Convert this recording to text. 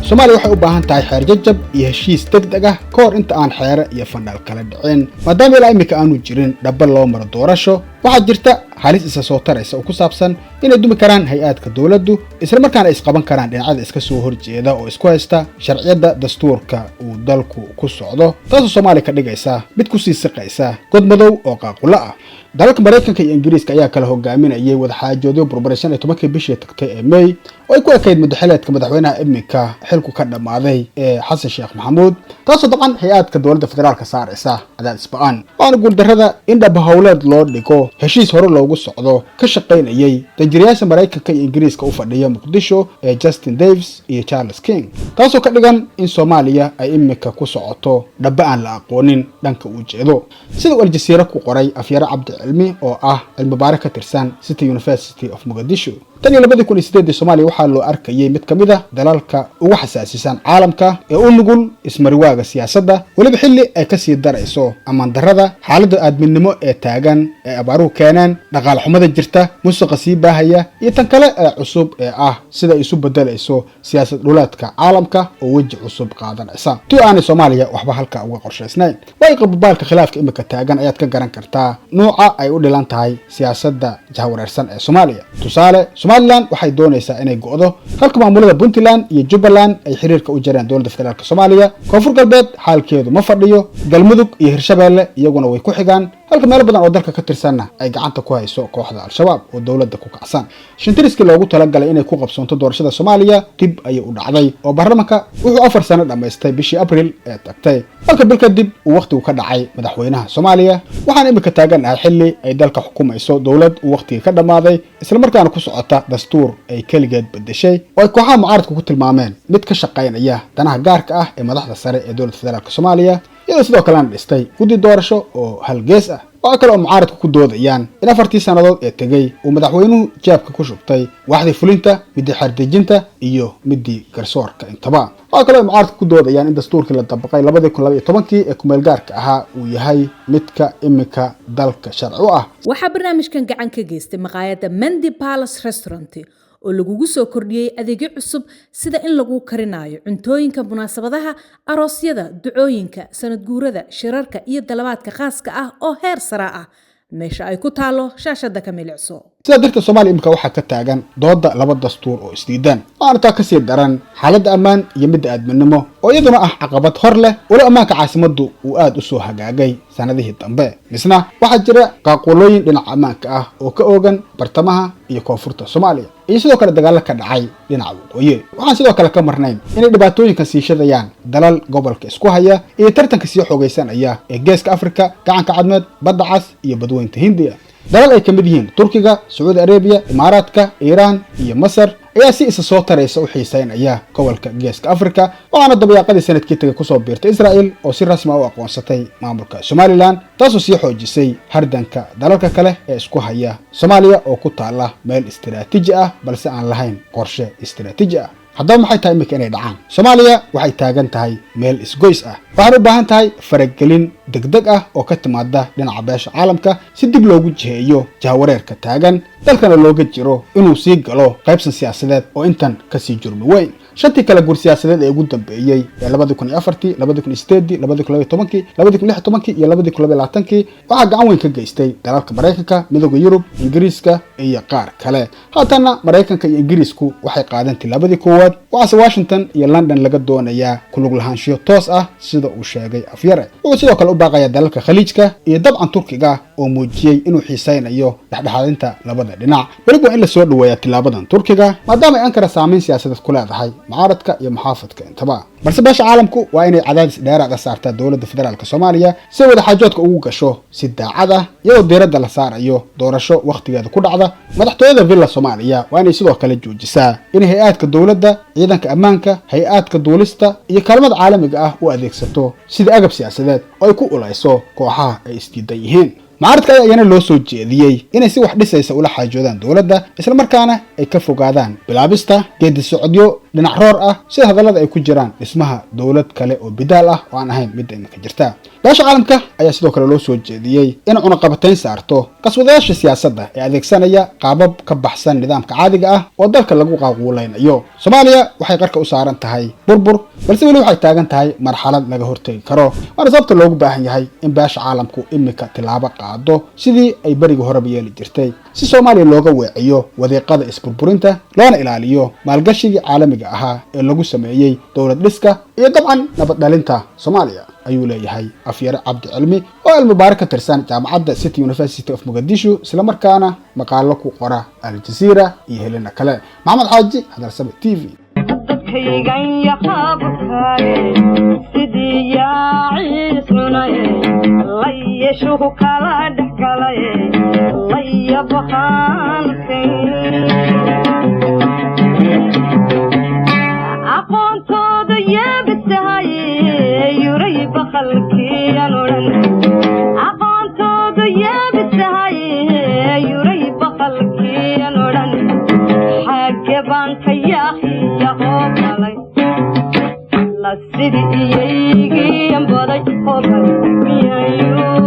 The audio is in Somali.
Soomaaliya waxay u baahan tahay xeer jajab iyo heshiis deg deg ah ka hor inta aan xeere iyo fandhaal kala dhicin, maadaama ilaa iminka aanu jirin dhaba loo maro doorasho. Waxaa jirta halis isa soo taraysa oo ku saabsan inay dumi karaan hay-aadka dowladdu, islamarkaana isqaban karaan dhinacyada iska soo horjeeda oo isku haysta sharciyadda dastuurka uu dalku ku socdo, taasoo Soomaaliya ka dhigaysa mid kusii siqaysa god madow oo qaaqulo ah. Dalalka Maraykanka iyo Ingiriiska ayaa kala hogaaminayay wadaxaajoodyo burburay 15-kii bishii tagtay ee May, oo ay ku ekayd muddaxileedka madaxweynaha iminka xilku ka dhammaaday ee Xasan Sheekh Maxamuud, taasoo dabcan hay-aadka dowladda federaalka saaraysa cadaadis ba-an. Waxaana guuldarrada in dhab howleed loo dhigo heshiis hore loogu socdo ka shaqaynayay danjirayaasha Maraykanka iyo Ingiriiska u fadhiya Muqdisho ee Justin Davis iyo Charles King, taasoo ka dhigan in Soomaaliya ay iminka ku socoto dhaba aan la aqoonin dhanka uu jeedo, sida uu Aljasiira ku qoray Afyare Cabdi Cilmi oo ah cilmibaare ka tirsan City University of Mogadishu. Tan iyo 2008-dii, Soomaaliya waxaa loo arkayay mid ka mid ah dalalka ugu xasaasisan caalamka ee u nugul ismariwaaga siyaasadda, weliba xilli ay kasii darayso ammaan darrada, xaaladda aadminimo ee taagan ee abaaruhu keeneen, dhaqaale xumada jirta, musuqa sii baahaya iyo tan kale ee cusub ee ah sida ay isu bedelayso siyaasad dhuleedka caalamka oo weji cusub qaadanaysa, ti aanay Soomaaliya waxba halka uga qorshaysnayn. Waayo, qababaalka khilaafka imika taagan ayaad ka garan kartaa nuuca ay u dhilan tahay siyaasadda jahawareersan ee Soomaaliya. Tusaale, Somaliland waxay doonaysaa inay go'do, halka maamulada Puntland iyo Jubbaland ay xiriirka u jareen dowladda federaalka Soomaaliya. Koonfur Galbeed xaalkeedu ma fadhiyo, Galmudug iyo Hirshabeelle iyaguna way ku xigaan, halka meelo badan oo dalka ka tirsanna ay gacanta ku hayso kooxda Al-Shabaab oo dowladda ku kacsan. Shantiriskii loogu talagalay inay ku qabsoonto doorashada Soomaaliya dib ayay u dhacday, oo baarlamanka wuxuu 4 sano dhammaystay bishii Abril ee tagtay, halka bil kadib uu wakhtigu ka dhacay madaxweynaha Soomaaliya. Waxaan imika taagan ahay xilli ay dalka xukumayso dowlad uu wakhtigii ka dhammaaday, islamarkaana ku socota dastuur ay keligeed bedeshay, oo ay kooxaha mucaaradku ku tilmaameen mid ka shaqaynaya danaha gaarka ah ee madaxda sare ee dowladda federaalka Soomaaliya, iyadoo sidoo kalena dhistay guddi doorasho oo halgees ah. Waxaa kale oo mucaaradku ku doodayaan in 4-tii sannadood ee tegey uu madaxweynuhu jaabka ku shubtay waaxdii fulinta, midii xeerdejinta iyo midii garsoorka intaba. Waxaa kaloo ay mucaaradku ku doodayaan in dastuurkii la dabaqay 2012-kii ee kumeel gaarka ahaa uu yahay midka iminka dalka sharci u ah. Waxaa barnaamijkan gacan ka geystay maqaayadda Mendi Palace Restaurant, oo lagugu soo kordhiyey adeegyo cusub, sida in lagu karinayo cuntooyinka munaasabadaha, aroosyada, ducooyinka, sanad guurada, shirarka iyo dalabaadka khaaska ah oo heer sare ah. Meesha ay ku taalo shaashada ka milicso. Sidaa darteed, Soomaaliya imika waxaa ka taagan dooda laba dastuur oo isdiidan, waxaana taa kasii daran xaaladda ammaan iyo midda aadminimo oo iyaduna ah caqabad hor leh, weli ammaanka caasimaddu uu aada u soo hagaagay sanadihii dambe. Misna waxaa jira qaaqulooyin dhinaca ammaanka ah oo ka oogan bartamaha iyo koonfurta Soomaaliya, iyo sidoo kale dagaalo ka dhacay dhinaca waqooyi. Waxaan sidoo kale ka marnayn inay dhibaatooyinkan sii shadayaan dalal gobolka isku haya iyo tartanka sii xoogaysanaya ee Geeska Afrika, Gacanka Cadmeed, Badda Cas iyo Badweynta Hindiya. Dalal ay ka mid yihiin Turkiga, Sacuudi Arabiya, Imaaraadka, Iiraan iyo Masar ayaa si isa soo taraysa u xiiseynaya gobolka Geeska Afrika, waxaana dabayaaqadii sanadkii tagay kusoo biirtay Israel oo si rasmi ah u aqoonsatay maamulka Somaliland, taasoo sii xoojisay hardanka dalalka kale ee isku haya Soomaaliya oo ku taala meel istiraatiiji ah, balse aan lahayn qorshe istiraatiiji ah. Haddaba, maxay tahay iminka inay dhacaan? Soomaaliya waxay taagan tahay meel isgoys ah. Waxaan u baahan tahay faragelin degdeg ah oo ka timaada dhinaca beesha caalamka, si dib loogu jiheeyo jahawareerka taagan, dalkana looga jiro inuu sii galo qaybsan siyaasadeed oo intan kasii jurmi weyn. Shantii kala guur siyaasadeed ee ugu dambeeyey ee 2004-tii, 2008-dii, 2012-kii, 2016-kii iyo 2022-kii waxaa gacan weyn ka geystay dalalka Maraykanka, Midooda Yurub, Ingiriiska iyo qaar kale. Haatanna Maraykanka iyo Ingiriisku waxay qaadeen tillaabadii koowaad, waxaase Washington iyo London laga doonayaa kulug lahaanshiyo toos ah, sida uu sheegay Afyare. Wuxuu sidoo kale u baaqayaa dalalka Khaliijka iyo dabcan Turkiga oo muujiyey inuu xiisaynayo dhexdhexaadinta labada dhinac. Weliba waa in la soo dhaweeyaa tilaabadan Turkiga, maadaama ay Ankara saameyn siyaasadeed ku leedahay mucaaradka iyo muxaafadka intaba. Balse beesha caalamku waa inay cadaadis dheeraad ah saartaa dowladda federaalka Soomaaliya si ay wadaxaajoodka ugu gasho si daacad ah, iyadoo diiradda la saarayo doorasho wakhtigeeda ku dhacda. Madaxtooyada Villa Soomaaliya waa inay sidoo kale joojisaa inay hay-aadka dowladda, ciidanka ammaanka, hay-aadka duulista iyo kaalmada caalamiga ah u adeegsato sida agab siyaasadeed oo ay ku ulayso kooxaha ay isdiidan yihiin. Mucaaradka ayaa iyana loo soo jeediyey inay si wax dhisaysa ula xaajoodaan dowladda, islamarkaana ay ka fogaadaan bilaabista geedi socodyo dhinac roor ah, sida hadallada ay ku jiraan dhismaha dowlad kale oo bidaal ah oo aan ahayn midda iminka jirta. Beesha caalamka ayaa sidoo kale loo soo jeediyey in cunaqabatayn saarto qaswadayaasha siyaasadda ee adeegsanaya qaabab ka baxsan nidaamka caadiga ah oo dalka lagu qaaquulaynayo. Soomaaliya waxay qarka u saaran tahay burbur, balse weli waxay taagan tahay marxalad laga hortegi karo, waana sababta loogu baahan yahay in beesha caalamku iminka tilaabo qaado sidii ay berigii horeba yeeli jirtay, si Soomaaliya looga weeciyo wadiiqada isburburinta, loona ilaaliyo maalgashigii caalamiga ahaa ee lagu sameeyey dowlad dhiska iyo dabcan nabad dhalinta Soomaaliya, ayuu leeyahay Afyare Cabdi Cilmi oo cilmi ka tirsan jaamacadda City University of Mogadishu, islamarkaana maqaalo ku qora Aljazeera iyo helina kale. Maxamed Xaaji, Hadalsame TV. Dadkaygan yahaabkaale sidii yaaciis cunay layeshuhu kala dhex galay layabahankay aqoontooda yeebisahay yuray bakhalkiyan odhan aqoontooda yeebisahay yuray bakhalkiyan odhan xagge baan ka yaahiya oo galay la sidii iyaygiyan baday oo galay miyayuu.